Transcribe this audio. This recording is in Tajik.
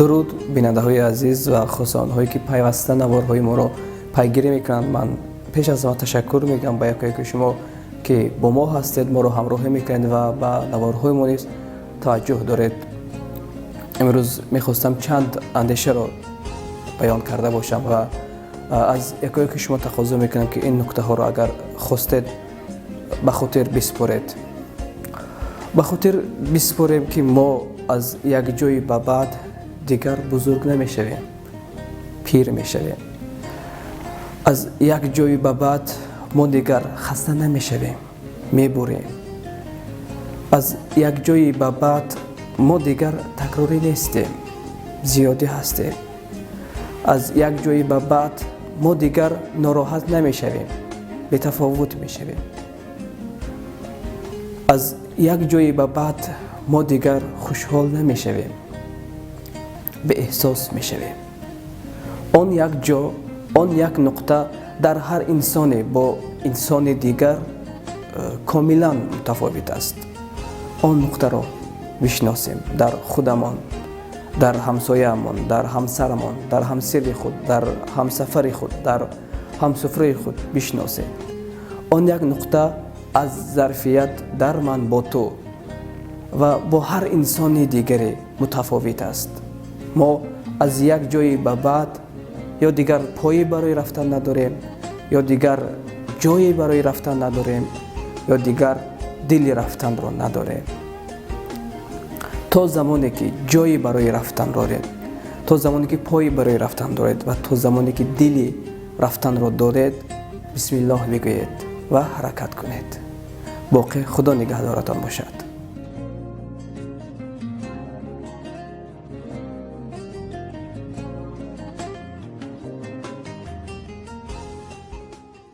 Дуруд, бинандаҳои азиз ва хусусан онҳое, ки пайваста наворҳои моро пайгирӣ мекунанд. Ман пеш аз ҳама ташаккур мегӯям ба якояки шумо, ки бо мо ҳастед, моро ҳамроҳӣ мекунед ва ба наворҳои мо низ таваҷҷӯҳ доред. Имрӯз мехостам чанд андешаро баён карда бошам ва аз якояки шумо тақозо мекунам, ки ин нуктаҳоро, агар хостед, ба хотир биспоред. Ба хотир биспорем, ки мо аз як ҷойи ба баъд дигар бузург намешавем, пир мешавем. Аз як ҷойи ба баъд мо дигар хаста намешавем, мебурем. Аз як ҷойи ба баъд мо дигар такрорӣ нестем, зиёдӣ ҳастем. Аз як ҷойи ба баъд мо дигар нороҳат намешавем, бетафовут мешавем. Аз як ҷойи ба баъд мо дигар хушҳол намешавем, беэҳсос мешавем. Он як ҷо, он як нуқта дар ҳар инсоне бо инсони дигар комилан мутафовит аст. Он нуқтаро бишносем дар худамон, дар ҳамсояамон, дар ҳамсарамон, дар ҳамсири худ, дар ҳамсафари худ, дар ҳамсуфраи худ бишносем. Он як нуқта аз зарфият дар ман бо ту ва бо ҳар инсони дигаре мутафовит аст. Мо аз як ҷойи ба баъд ё дигар пое барои рафтан надорем, ё дигар ҷое барои рафтан надорем, ё дигар дили рафтанро надорем. То замоне ки ҷое барои рафтан доред, то замоне ки пое барои рафтан доред ва то замоне ки дили рафтанро доред, бисмиллоҳ бигӯед ва ҳаракат кунед. Боқӣ Худо нигаҳдоратон бошад.